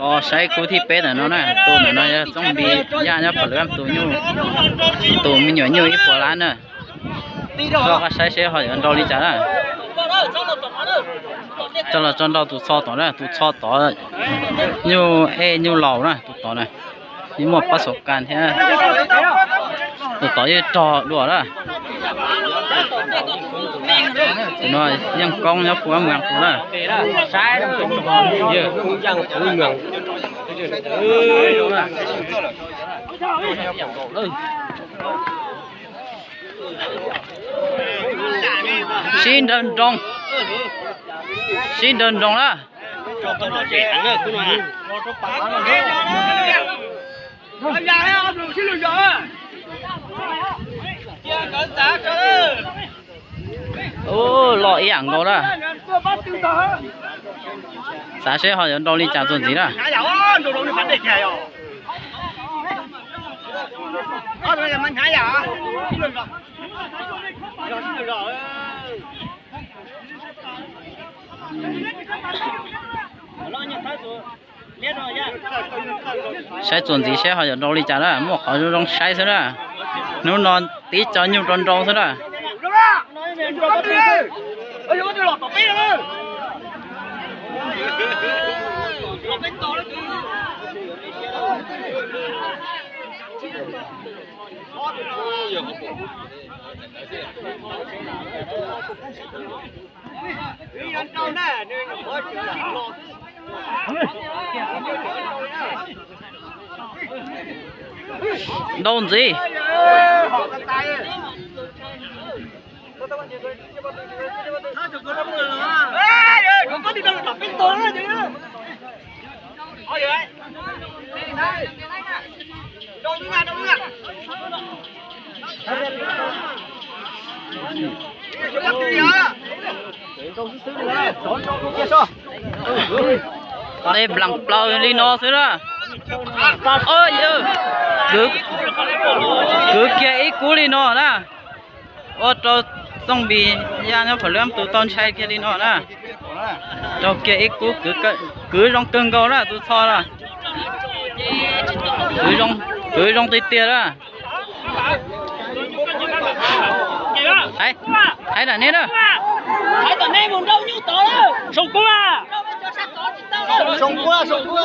Os, saib kub thib peb ntawm no na, tus ntawm no yog Txooj Npis Yaj nyob Phav Lwm, tus nyuj, tus me nyuam nyuj ib puas lab na. Koj saib seb ho yuav nrau li cas na. Coj los tso nrau tus txho tod na, tus txho tod nyuj ej nyuj laus na, tus tod na, yeej muaj pab xaus kas thiab. Tus tod yeej rog dua na. Tus no Yeej Koob nyob Phu Ab Muas kuv na. Sib nrag nroo, sib nrag nroo na. Ub, loj ib yam nkaus na. Xav seb ho yuav nrau li cas txuas ntxiv na. Saib txuas ntxiv seb ho yuav nrau li cas na, muaj qhov zoo zoo saib xwb na. Hnub no tib co nyuj rau nrau xwb na. Nrau ntxiv. Dej nplas plaws li no xwb na. Kwv, kwv kiag ib kub li no na. Ua rau Txooj Npis Yaj nyob Phav Lwm tus tau ntshai kiag li no na. Rau kiag ib kub, kwv zoo kawg nkaus na tus txho na. Kwv zoo tiag tiag na. Hais, hais ram nej na. Hais tom nej mus nrau nyuj tod. Soom kub a. Soom kub, soom kub.